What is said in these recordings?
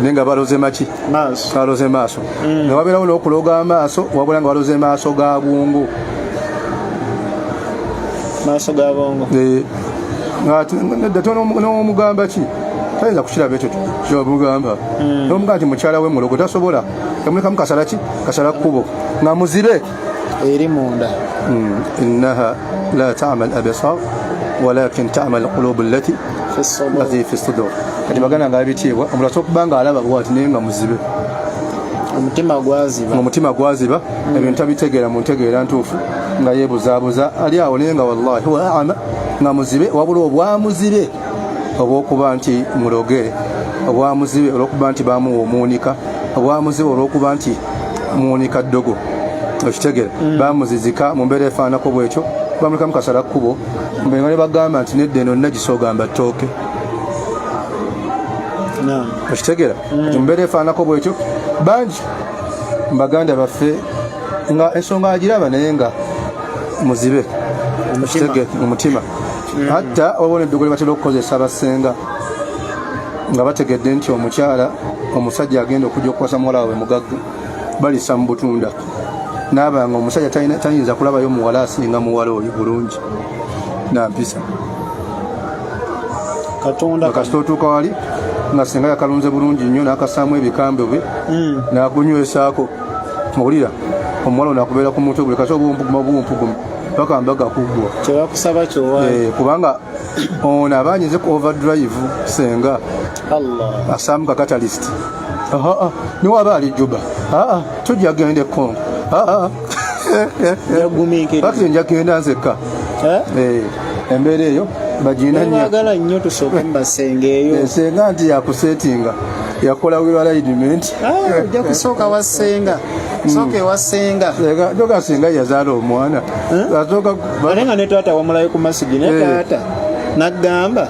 Naye nga baloze maki? Maaso. Baloze maaso. Ne wabeerawo n'okuloga amaaso, wabula nga baloze maaso ga bwongo. Maaso ga bwongo. Eh, nedda, n'omugamba ki, tayinza kukiraba ekyo kyomugamba. Nomugamba nti mukyala we mulogo, tasobola. Yamulekamu kasala ki, kasala kkubo, nga muzibe. Eri munda. Innaha la tama al absar walakin tama al qulub allati fi sudur. Allati fi sudur. Kati baganda nga abitiibwa, omuntu asobola okuba nga alaba bwati naye nga muzibe. Omutima gwaziba. Omutima gwaziba, ebintu tabitegeera mu ntegeera ntuufu, nga yeebuzaabuza ali awo, naye nga wallahi huwa ama, nga muzibe. Wabula obwamuzibe obwokuba nti muloge, obwamuzibe olwokuba nti bamuwa omuunika, obwamuzibe olwokuba nti muwunika ddogo, okitegera? Bamuzizika mu mbeera efaanako bwekyo, bamulekamu kasala kkubo, nga ne bagamba nti nedda, eno nagisa ogamba ttooke. Okitegera? Kati mu mbeera efaanako bwekyo, bangi baganda baffe nga ensonga agiraba naye nga muzibe. Okitegera? Omutima. Hatta waliwo neddogo lye batera okukozesa abasenga nga bategedde nti omukyala, omusajja agenda okujja okukwasa muwala waabwe mugagga, balisa mu butunda, naaba nga omusajja tayinza kulabayo muwala asinga muwala oyo bulungi nampisa. Katonda. Kasita otuuka wali nga senga yakalunze bulungi nnyo, n'akasaamu ebikambe bwe, n'agunywesaako, owulira omuwala ono akubeera ku mutwe buli kasa obumpuguma bumpuguma paka mbaga kuggwa. Kyebakusaba kyowa. Eh, kubanga ono aba anyize ku overdrive senga. Allah. Asaamu ka catalyst. Aa, niwaba ali Juba, aa, tujja genda e Congo, aa. Yagumiikiriza. Bakiri nja genda nzekka. Eh? Eh, embeera eyo bagiina nnyo. Baagala nnyo tusooke mubasenge eyo. Senga nti yakusetinga, yakola wheel alignment. Ah, ojja kusooka wasenga, sooka ewasenga. Senga toga, senga yazaala omwana asooka. Ate nga ne taata wamulayo ku masigi ne Eh. taata naggamba,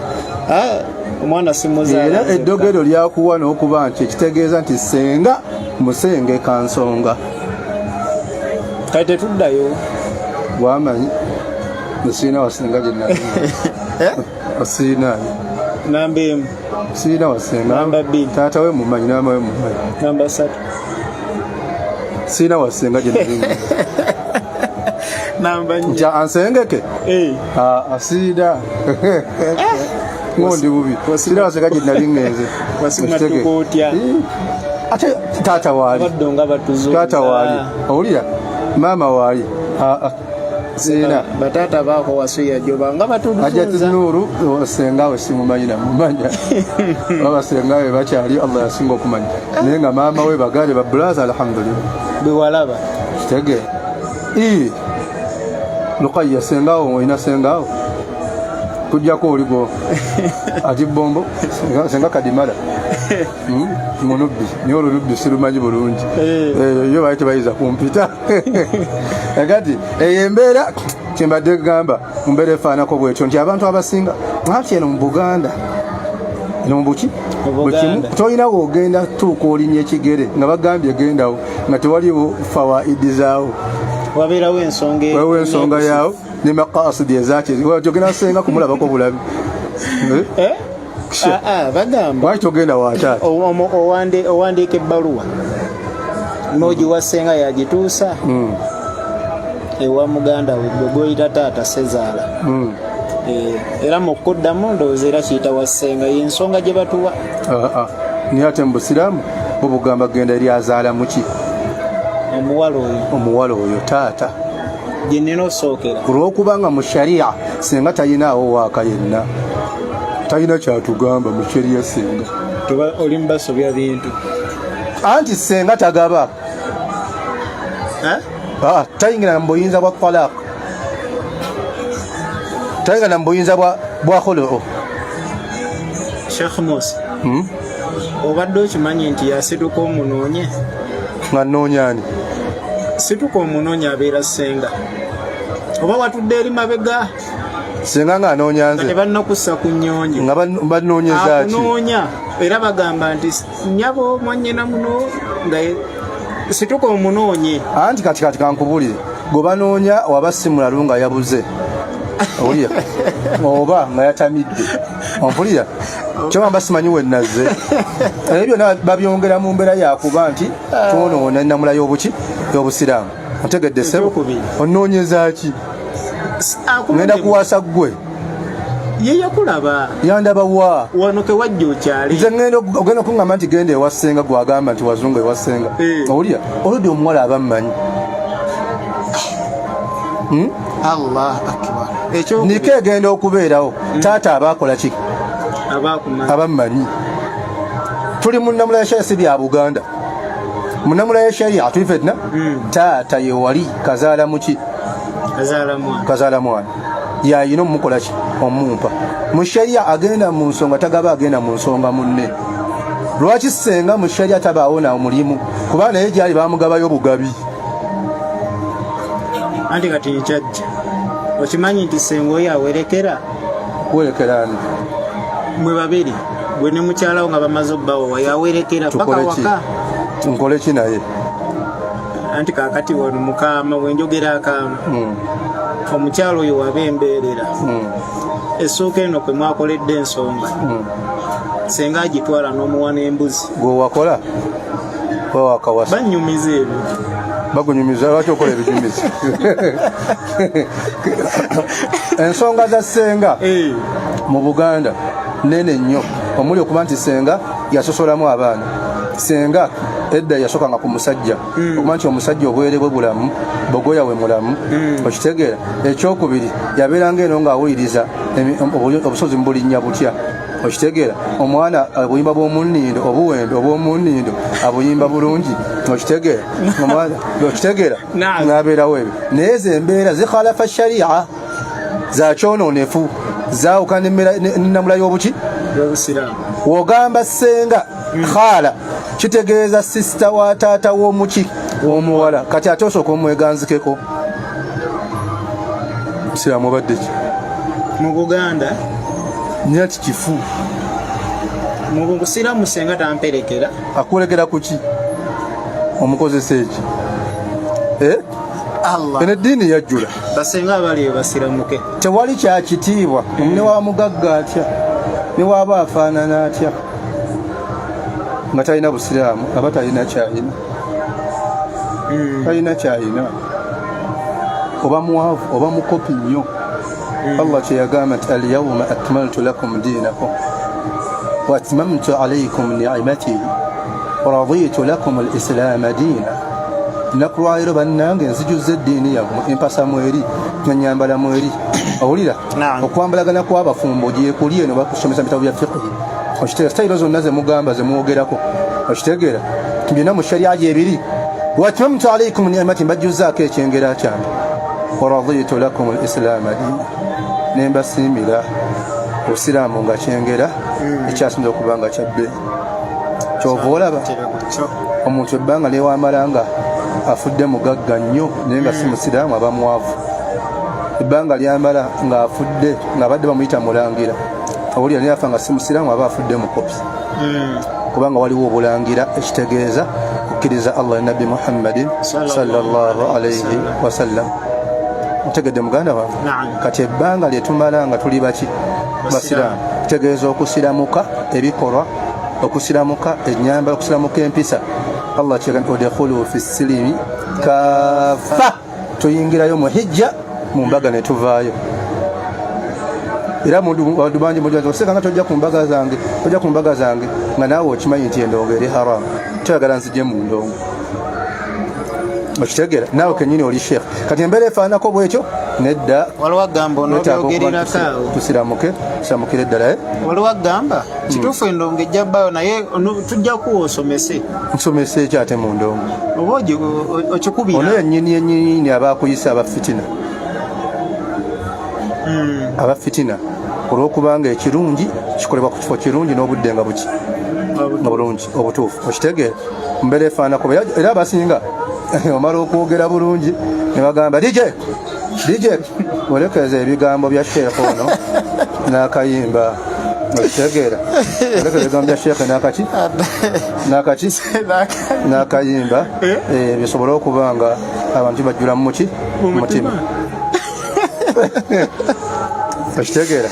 "Ah, omwana simuzaala Era nzekka." eddogo eryo lyakuwa n'okuba nti ekitegeeza nti senga musengeka nsonga. Kati tetuddayo. Bwamanyi nsiina wasenga gye nali. Eh? Siina. Namba 1. Siina wasenga. Namba 2. Taata we mumanyi, maama we mumanyi. Namba 3. Siina wasenga gye nali. Namba 4. Nti ansengeke. Eh. Asiida ngondi bubi, siina wasenga gye nali ŋŋenze. Wasimatuka otya? Eh, ate taata waali. Abaddo nga batuzuuza. Taata waali, owulira maama waali. Aa, siina. Bataata baako wasuya joba nga Hajati batuzuuza. Nuru senga we simumanyi namumanya, baba senga we bakyali, Allah yasinga okumanya, naye nga maama we, bagale ba brother, alhamdulillah. Bwe walaba. Kitege ii Lukaya, sengawo olina sengawo kujjako oligo ati bombo senga, senga kadimala. Munubbi naye olwo lubbi sirumanyi bulungi. Eh. Eh, yo baali tebayinza kumpita. Kati eyo embeera kyembadde gamba, mu mbeera efaanako bwetyo nti abantu abasinga anti eno mu Buganda, eno mu buki. Mu Buganda. Tolina woogenda tuuka olinya ekigere nga bagambye gendawo nga tewaliwo fawaidi zaawo. Wabeerawo ensonga. Waliwo ensonga yaawo ne maqasidi ezaki ogenda senga kumulabako bulabi. Eh? Eh? Ah, ah, bagamba Lwaki togenda wataata? Owandiika ebbaluwa n'ogiwa senga, yagituusa ewa muganda we gwe goyita taata sezaala. Eh, era mu kuddamu ndowooza era kiyita wa ssenga, yensonga gye batuwa. Ah, ah. Naye ate mu busiraamu bo bugamba genda eri azaala muki? Omuwala oyo. Omuwala oyo taata. Gye nina osookera. Ku lw'okubanga mu sharia senga talinaawo waaka yenna, talina kyatugamba mu sharia senga. Tuba oli mubasobya bintu. Anti senga tagaba. Eh? Ah, tayingira mu buyinza bwa talaq, tayingira mu buyinza bwa khuluu. Sheikh Musa, obadde okimanyi nti yasituka omunoonye? Nga nnoonyaani? Situka omunoonye, abeera ssenga, oba watudde eri mabega. Senga nga anoonya nga nze? Tebannakussa ku nnyonyi. Nga bannoonyeza ki? Akunoonya, era bagamba nti nyabo mwannyina muno nga situka omunoonye. Anti kati kankubulire, gwe banoonya waba si mulalu nga yabuze, owulira, oba nga yatamidde, ompulira? Kyobamba simanyi wenazze. Ebyo byonna babyongera mu mbeera yakuba nti twonoona ennamula y'obuki y'obusiraamu. Otegedde ssebo? Onoonyeza ki? Ngenda kuwasa ggwe. Ye yakulaba. Yandaba wa? Wano ke wajja okyali. Nze ngenda ogenda kuŋŋamba nti genda ewa ssenga gw'agamba nti wazungu ewa ssenga. Eh. Owulira? Oludde omuwala aba mmanyi. Hmm? Allah akbar. Ekyo nika egenda okubeerawo. Taata aba akola ki? Aba mmanyi. Tuli mu nnamula ya sharia si bya Buganda. Mu nnamula ya sharia tuli fenna. Taata ye wali kazaala muki? Kazaala mwana. Yayina omukola ki? Omumpa. Mu sharia agenda mu nsonga tagaba agenda mu nsonga munne. Lwaki ssenga mu sharia tabaawo na mulimu? Kuba naye gyali bamugabayo bugabi. Anti kati nkyajja. Okimanyi nti ssenga oyo awerekera? Werekera ani? Mwe babiri. Gwe ne mukyalawo nga bamaze obbawowa yawerekera paka waka. Nkole ki naye? Anti kaakati wano mukaama bwe njogera akaama. Omukyalo oyo waba embeerera. Essuuka eno kwe mwakoledde ensonga. Ssenga agitwala n'omuwa n'embuzi. Gwe wakola? Gwe wakawasa? Bannyumiza ebyo. Bakunyumiza, lwaki okola ebinyumiza? Ensonga za ssenga mu Buganda nene nnyo, omuli okuba nti ssenga yasosolamu abaana. Ssenga edda yasokanga ku musajja, okuba nti omusajja obwere bwe bulamu, bogoya we mulamu, okitegeera. Ekyokubiri, yabeeranga eno ng'awuliriza obusozi mubulinnya butya, okitegeera. Omwana obuyimba bw'omunnindo, obuwembe obw'omunnindo abuyimba bulungi, okitegeera. Omwana okitegeera n'abeerawo ebyo. Naye ezo embeera zikhalafa sharia, za kyonoonefu, zaawukana n'ennamula y'obuki wogamba ssenga khaala kitegeeza sisita wa taata w'omuki w'omuwala. Kati ate osooka omweganzikeko musiraamu obadde ki mu Buganda? Nina ti kifu mu busiraamu ssenga tamperekera. Akuwerekera ku ki? Omukozesa eki? Eh? Allah. Eno eddiini yajjula. Basenga abali eyo basiramuke. Tewali kya kitiibwa. Ne wa mugagga atya, ne waaba afaanana atya, nga talina busiraamu aba talina kyalina. Talina kyalina. Oba mwavu oba mukopi nnyo. Allah kye yagamba nti alyawma akmaltu lakum diinakum wa atmamtu alaykum ni'mati wa raditu lakum al-islaama diina. Nnaku lwaleero bannange nzijuzza eddiini yammwe, empasa mweri, ennyambala mweri. Owulira? Okwambalagana kw'abafumbo gyekuli eno bakusomesa bitabo bya fiqhi. Okitegeera? Sitayiro zonna ze mugamba ze mwogerako, okitegeera, byonna mu sharia gyebiri. Wa atmamtu alaykum ni'mati, mbajjuzzaako ekyengera kyange. Wa raditu lakum al-islaama diina, ne mbasiimira obusiraamu nga kyengera ekyasinza okuba nga kya bbeeyi. Kyova olaba omuntu ebbanga lewamala nga afudde mugagga nnyo naye nga si musiraamu aba mwavu. Ebbanga lyamala ng'afudde ng'abadde bamuyita mulangira, owulira, naye afa nga si musiraamu aba afudde mukopi. Kubanga waliwo obulangira, ekitegeeza kukkiriza Allah ne Nabbi Muhammadin sallallahu alayhi wasallam. Ntegedde muganda wange? Kati ebbanga lyetumala nga tuli baki? Basiraamu. Kitegeeza okusiramuka ebikolwa, okusiramuka ennyambala, okusiramuka empisa. Allah kyegamba udkhulu fi silimi kafa, tuyingirayo mu hijja mu mbaga ne tuvaayo. Era bantu bangi mujaoseka nga tojja ku mbaga zange, tojja ku mbaga zange, nga naawe okimanyi nti endongo eri haramu, toyagala nzije mu ndongo, okitegeera. Naawe kenyini oli sheekh. Kati embeera efaanako bwetyo nedda. Waliwo agamba onobyogererako awo. Tusiramuke, tusiramukire ddala, eh? Waliwo agamba kituufu endongo ejja bbaawo, naye tujja kuwa osomese. Nsomese eki ate mu ndongo? Oba okikubira ono yennyini yennyini abakuyisa aba fitina. Aba fitina olw'okubanga ekirungi kikolebwa ku kifo kirungi n'obudde nga buki nga bulungi obutuufu, okitegeera. Mbeera efaanako era abasinga omala okwogera bulungi ne bagamba DJ, DJ olekeza ebigambo bya sheekh ono n'akayimba, okitegeera. Olekeza ebigambo bya sheekh n'akaki n'akaki n'akayimba, bisobole okuba nga abantu bajjula muki mutima, okitegeera.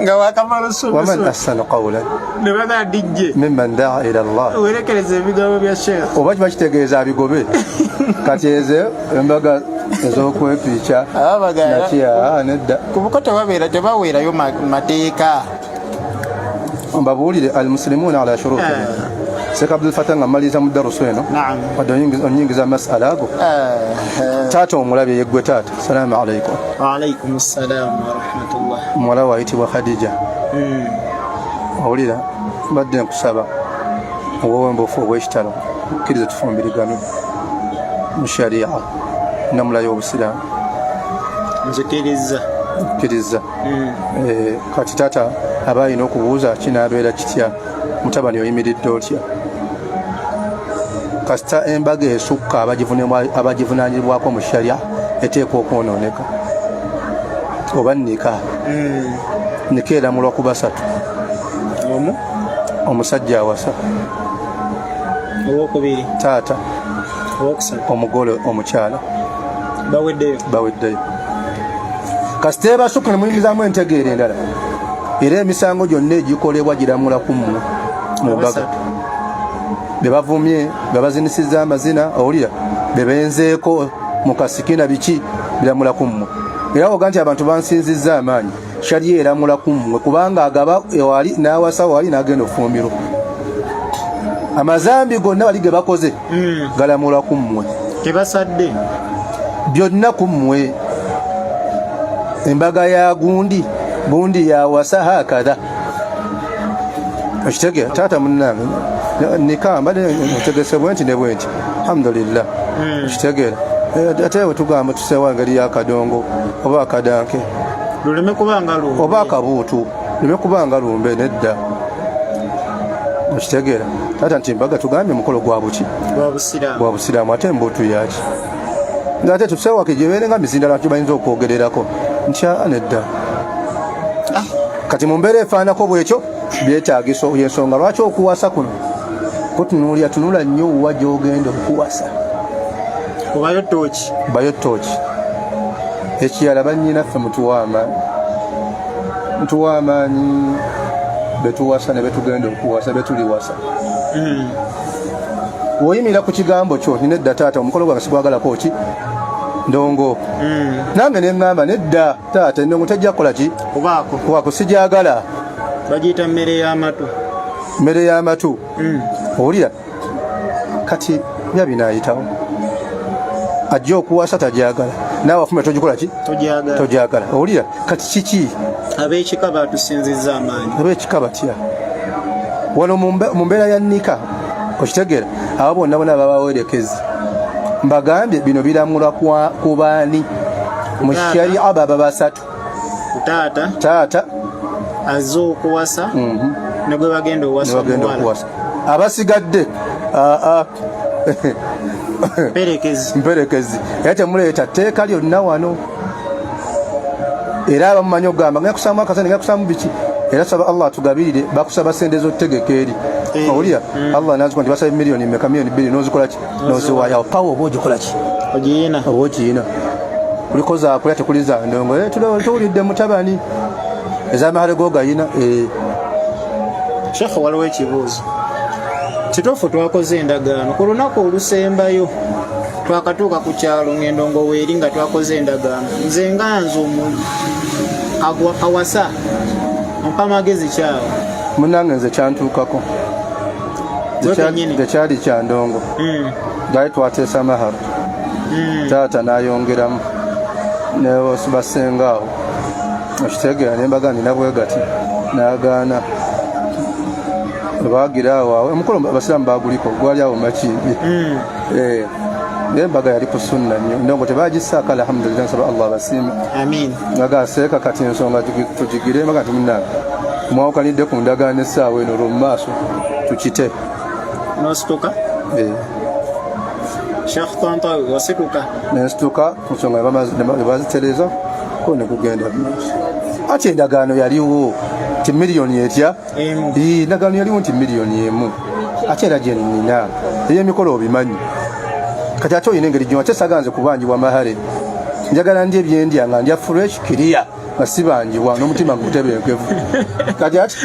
Nga wakamala Waman ahsanu qawlan ne baga dijje mimman daa ila Allah. Werekereza ebigambo bya sheekh. Oba kiba kitegeeza abigobe. Kati ezo embaga ez'okwepiica Abagala nedda. Kubuko tebabeera tebaweerayo mateeka. Mbabuulire, almuslimuuna ala shurutihim. Sheikh Abdul Fatah, nga mmaliriza mu darusu eno, wadde onyingiza masala ago, taata omulabye yeggwe taata, salaamu alaikum. Waalaikum salaamu warahmatullah. Muwala we ayitibwa Khadija. Owulira, mbadde nkusaba obwowembuufu obw'ekitalo, kkiriza tufumbiriganwe mu sharia namula y'obusiraamu. Nzikiriza. Kkiriza. Kati taata aba alina okubuuza, kinaabeera kitya? Mutabani, oyimiridde otya? Kasita embaga esukka abagivunanyibwako mu sharia eteekwa okwonooneka oba nika. Nika eramulwa ku basatu. Omu. Omusajja awasa. Owokubiri. Taata. Owokusatu. Omugole omukyala. Baweddeyo. Baweddeyo. Kasita ebasukka ne muyingizaamu entegeera endala, era emisango gyonna egikolebwa giramula ku mmwe mu mbaga. Abasatu. Be bavumye, be bazinisizza amazina, owulira, be benzeeko mu kasikina, biki, biramula ku mmwe. Era oga nti abantu bansinzizza amaanyi, sharia eramula ku mmwe, kubanga agaba ewali n'awasa wali n'agenda ofumbirwa, amazambi gonna bali ge bakoze galamula ku mmwe. Tebasadde. Byonna ku mmwe. Embaga ya gundi gundi yawasa hakadha, okitegeera? Taata munnange, nika mbadde ntegese bwe nti ne bwe nti, alhamdulillah. Okitegeera? Ate we tugamba tusewa engeri y'akadongo oba akadanke. Luleme kubanga lumbe. Oba akabuutu, luleme kubanga lumbe, nedda. Okitegeera taata nti embaga tugambye mukolo gwa buki? Gwa busiraamu. Gwa busiraamu, ate embuutu yaki? Ate tusewake gyebeere nga mizindala gye bayinza okwogererako nti aa nedda. Kati mu mbeera efaanako bwekyo byetagisa, yensonga lwaki okuwasa kuno kutunuulira, tunula nnyo wa gyogenda okuwasa. Kubayo tooki. Bayo tooki. Ekirala, bannyinaffe, mutuwa amaanyi, mutuwa amaanyi betuwasa ne betugenda okuwasa, betuliwasa. Woyimira ku kigambo kyo, nina edda taata, omukolo gwange sigwagalako ki ndongo. Nange neŋŋamba, nedda taata, endongo tejja kukola ki? Kubaako. Kubaako, sijagala. Bagiyita mmere y'amatu. Mmere y'amatu. Owulira, kati bya binaayitawo, ajja okuwasa tajagala, naawe afumbe togikola ki? Tojagala. Tojagala. Owulira, kati kiki? Ab'ekika batusinzizza amaanyi. Ab'ekika batya wano mu mbeera ya nika? Okitegeera, abo bonna bonna babawerekezi, mbagambye bino biramulwa ku baani mu Taata. sharia? Baba basatu. Taata. Taata. Azze okuwasa ne gwe bagenda owasa. Nebagenda omuwala. okuwasa. Abasigadde aa. Mperekezi. Mperekezi. Era temuleeta tteeka lyonna wano. Era abamumanyi okugamba ngenda kusaamu akasente, ngenda kusaamu biki, era saba Allah atugabirire. Bakusaba sente z'otutegeka eri. Owulira, Allah nazikuwa nti basaba miliyoni meka, miliyoni 2, nozikola ki? Noziwaayo. Pawa oba ogikola ki? Ogiyina. Oba okiyina, kuliko zakulya, tekuli za ndongo. Tuwulidde mutabani ez'amahale go gayina. Shekhe, waliwo ekibuuzo. Kituufu twakoze endagaano ku lunaku olusembayo, twakatuuka ku kyalo ng'endongo weeri, nga twakoze endagaano, nze nga nze omu kawasa, ompa amagezi kyawo? Munange, nze kyantuukako. Gwe kennyini? Tekyali kya ndongo. Gali twateesa maharo, taata n'ayongeramu nebasenga awo, okitegeera, nembaga nina bwe gati, n'agaana. Bagira awo awo omukolo abasiraamu baguliko, gwali awo Makindye. Naye embaga yali ku sunna nnyo, endongo tebagisaako. Alhamdulillah, nsaba Allah abasiime. Amin. Nga seeka kati ensonga tugigire embaga nti munnange mwawukanidde ku ndagaano, essaawa eno olwo mu maaso tukite. Nosituka. Sheikh Tontowi, wasituka? Nensituka ku nsonga ne bazitereeza ko ne kugenda mu maaso. Ati endagaano yaliwo ti miliyoni etya? Emu. Ii, endagaano yaliwo nti miliyoni 1, ate era gye nnina ey'emikolo obimanyi. Kati ate olina engeri gyo, ate saganze kubanjibwa mahale, njagala ndye ebyendya nga ndya fresh kiriya. Nga sibanjibwa n'omutima gutebenkevu. Kati ate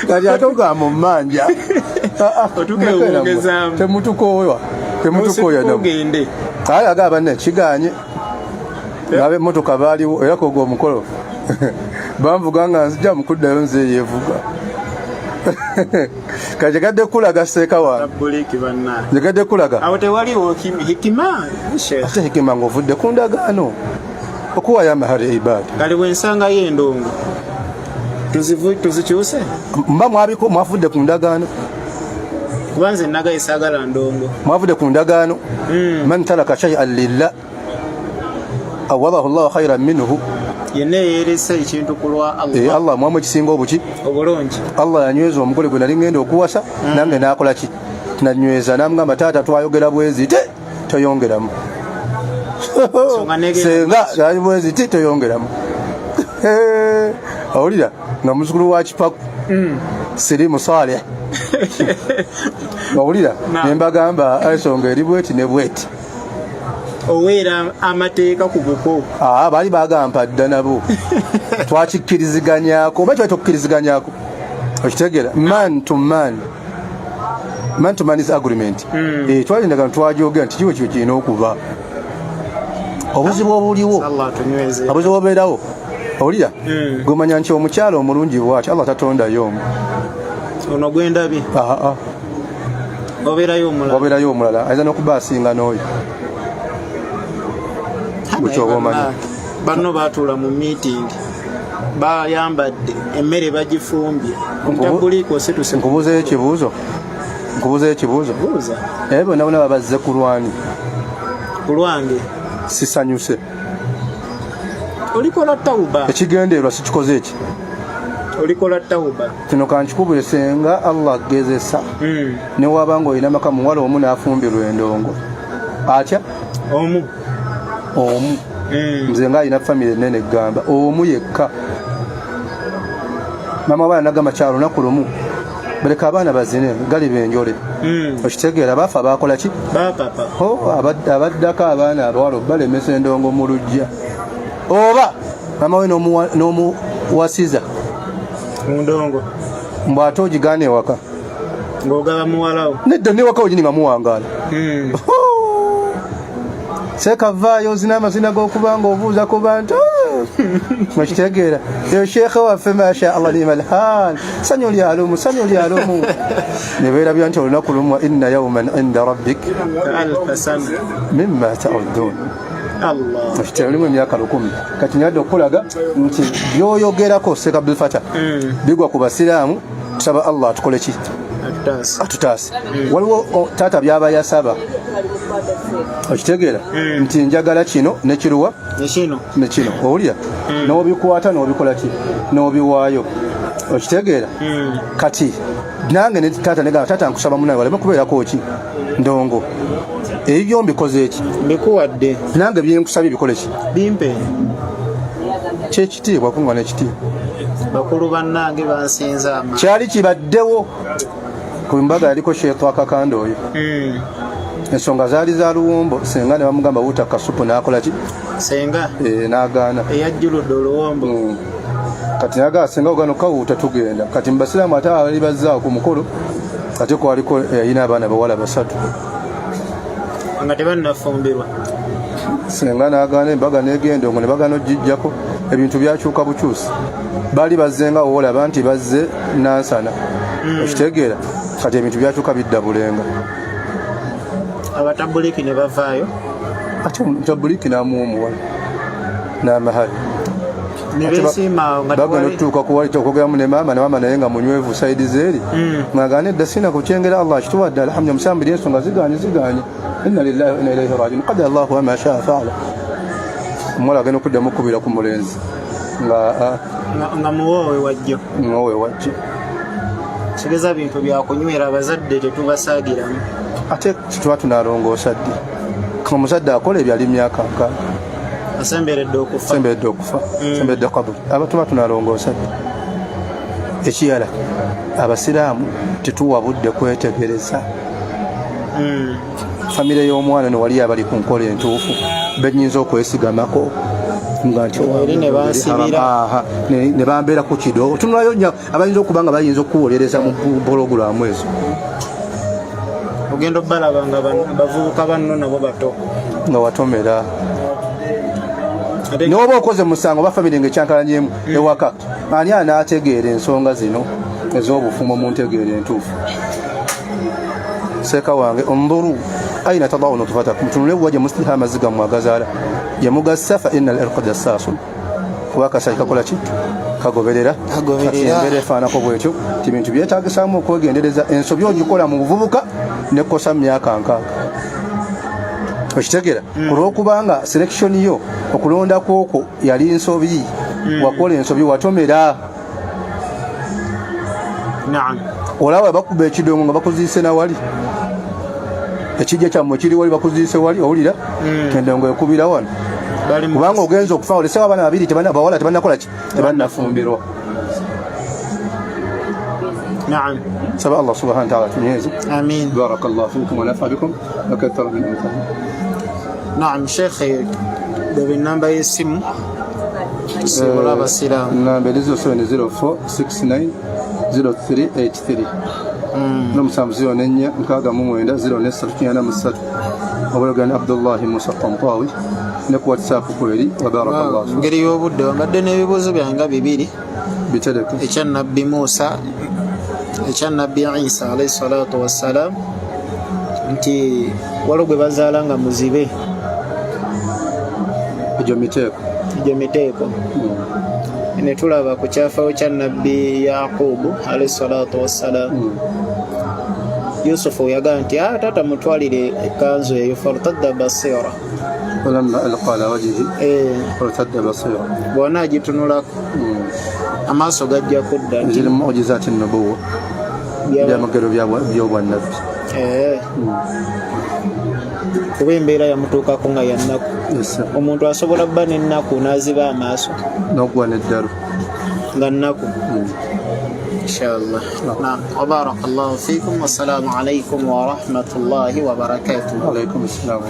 kati ate ogamba omumanja. Ah, ah, Otuuka ewongezaamu. Temutukoowa. Temutukooya Nosituka nammwe. ogende. Aye agamba banne kiganye. Ng'ab'emmotoka baaliwo era kogwo omukolo banvuga nga nzija mu kuddayo nze yeevuga. Kati njagadde kulaga seeka wange. Tabuliki bannange. Njagadde kulaga. Awo tewaliwo hikima Sheikh. Ate hikima ng'ovudde ku ndagaano okuwaayo amahari ibad. Kale bwe nsangayo endongo tuzikyuse. Mba mwabiko mwavudde ku ndagaano. Kuba nze nagaye saagala ndongo. Mwavudde ku ndagaano. Man taraka shay'an lillah awadahu Allahu khairan minhu. Yenna eyeeresa ekintu ku lwa Allah. Allah mwamu ekisinga obuki obulungi. Allah yanyweza omugole gwe nali ngenda okuwasa nange n'akola ki? Nanyweza n'amugamba taata twayogera bwezi te toyongeramu. Ensonga negenda Senga yali bwezi ti toyongeramu. Awulira nga muzzukulu wa Kipaku Sirimu Saleh. Awulira ne mbagamba ensonga eri bweti ne bweti. Oweera amateeka ku buko. Baali bagampa dda nabo. Twakikkiriziganyako oba twali tukkiriziganyako. Okitegeera? Man to man. Man to man is agreement. Twali endagaano twajogera nti kiwe kiwe kirina okuba. Obuzibu obuliwo. Allah atunyweze. Obuzibu obubeerawo. Owulira? Gumanya nti omukyala omulungi bw'ati Allah tatondayo omu. Ono gwendabye. Obeerayo omulala. Obeerayo omulala. Ayinza n'okuba asinga n'oyo. Bwe omanyi. Banno baatuula mu meeting. Bayambadde emmere bagifumbye. Omutabbuliiko osituse. Nkubuuzeyo ekibuuzo. Nkubuuzeyo ekibuuzo. Buuza. Naye bonna bonna babazze ku lwani. Ku lwange. Sisanyuse. Olikola tawuba. Ekigendererwa sikikoze eki. Olikola tawuba. Kino kankikubire senga Allah agezesa. Ne waba ng'olina maka muwala omu n'afumbirwa endongo. Atya? Omu. Omu. Nze nga alina famire ennene egamba omu yekka. Maama w'abaana n'agamba kya lunaku lumu. Baleka abaana bazine galiba enjole. Okitegeera baafa baakola ki? Baapapa. Ho, abaddako abaana abawala balemesa endongo mu luggya. Oba maama we n'omuwasiza. Mu ndongo. Mbu ate ogigaana ewaka. Ng'ogaba muwala wo. Nedda n'ewaka wenyini nga muwangaala. Seeka vaayo ozina amazina g'okuba ng'obuuza ku bantu. Okitegeera. Eyo sheekhe waffe masha Allah ni'mal hal. Ssanyu lya lumu, ssanyu lya lumu. Ne beerabira nti olunaku lumu inna yawman inda rabbik Alfa sana. mimma ta'uddun. Allah. Okitegeera olimu emyaka 1000. Kati nnyadde okukulaga nti by'oyogerako Sheikh Abdul Fatah bigwa ku basiraamu. Tusaba Allah atukole ki? Atutaase. Atutaase. Waliwo taata by'aba yasaba. Okitegeera nti njagala kino ne kiruwa ne kino. Owulira? N'obikwata n'obikola ki? N'obiwaayo. Okitegeera? Kati nange ne taata negamba taata nkusaba munange waleme kubeerako ki? Ndongo. Ebyo mbikoze ki? Mbikuwadde. Nange bye nkusabye bikole ki? Bimpe. Kyekitiibwa kunga n'ekitiibwa. Bakulu bannange bansinza amaanyi. Kyali kibaddewo ku mbaga yaliko Sheikh Akakande oyo. Ensonga zaali za luwombo, senga ne bamugamba wuuta kasupu n'akola ki? Senga. N'agaana. Eyajjuludde oluwombo. Kati n'agaana senga ogano kawuuta tugenda. Kati mu basiraamu ate abali bazzaawo ku mukolo ate kwaliko yalina abaana bawala 3. Nga tebannafumbirwa. Senga n'agaana embaga n'egenda ngo ne bagana ogijjako ebintu byakyuka bukyusi. Baali bazze nga woolaba nti bazze Nansana. Okitegeera kati ebintu byakyuka bidda Bulenga. Abatabuliki ne bavaayo. Ate omutabuliki n'amuwa omuwala n'amahali. Ne beesiima nga Bagenda tewali. okutuuka ku wali okwogeramu ne maama, ne maama naye nga munywevu sayidi zeeri. Ng'agaana edda sina kukyengera Allah akituwadde alhamdulillah musambiri ensonga zigaanye zigaanye. Inna lillahi wa inna ilaihi rajiun. Qadara Allahu wa ma shaa fa'ala. Omuwala agenda okuddamu okukubira ku mulenzi nga Nga muwoowe wajjo. Muwoowe wajjo. Kigeza bintu bya kunywera abazadde tetubasaagiramu. Ate tuba tunalongoosa ddi? Omuzadde akola ebyo ali myaka nkaaga. Asemberedde okufa. Asemberedde okufa. Asemberedde kaburi. Aba tuba tunalongoosa ddi? Ekirala abasiraamu tetuwa budde kwetegereza. Famire y'omwana no wali abali ku nkola entuufu bennyinza okwesigamako. Nga nti Eri ne bansibira. Aha, ne bambeera ku kido otunulayo nnyo abayinza okuba nga bayinza okukuwolereza mu pulogulaamu ezo. Ogenda obalaba nga bavubuka banno nabo bato. Nga watomera. Ate Noba okoze musango oba famire nga ekyankalanyemu ewaka, ani anaategeera ensonga zino ez'obufumbo mu ntegeera entuufu? Seeka wange, unduru aina tadau nutfatakum, tunule wa gye musiha amazzi gammwe agazaala gye mugassa, fa inna al irqa jassaasun, kuba akasayi kakola ki? Kagoberera. Kagoberera. Kati embeera efaanako bwetyo ti bintu byetaagisaamu okwegendereza. Ensobi ogikola mu buvubuka nekkosa mu myaka 60, okitegeera? Olwokubanga selection yo, okulonda kwokwo yali nsobi, wakola ensobi, watomera. Olaba bakuba ekidongo nga bakuziise nawali, ekijja kyammwe kiri wali, bakuziise wali, owulira endongo ekubira wano. Bali mu Kubanga ogenza okufa olesewo abaana babiri bawala tebannakola ki? Tebannafumbirwa. Saba Allah subhanahu wa ta'ala tunyweze. Amin. Barakallahu fikum wa nafa bikum wa kathara min amthalikum. Naam, shekhe, bebe namba y'essimu tusiibula abasiraamu. Namba eri 0704 69 0383 n'omusanvu 04 69 0383. Oboyogana Abdullahi Musa Tantawi ne ku WhatsApp kweri. Wa barakallahu fikum. Ngeri y'obudde, wambadde n'ebibuuzo byange nga bibiri. Bitereke. Ekya Nabbi Musa, ekya Nabbi Isa alaihi salatu wassalam, nti waliwo gwe bazaala nga muzibe. Egyo miteeko. Egyo miteeko. Ne tulaba ku kyafaayo kya Nabbi Yaqubu alaihi salatu wassalam, Yusufu yagamba nti, "Ah, taata, mutwalire ekkanzu eyo," fartadda basira. Falamma alqa ala wajhihi irtadda basira. Bw'anaagitunulako amaaso gajja kudda nti Ziri mu mujizaati nubuwa, byamagero by'obwannabbi. Kuba embeera yamutuukako nga yannaku. Yes, sir. Omuntu asobola bba n'ennaku n'aziba amaaso. N'okuwa n'eddalu. Nga nnaku. Inshallah. Naam, wa barakallahu fikum, wassalamu alaikum warahmatullahi wabarakatuh. Alaikum assalamu.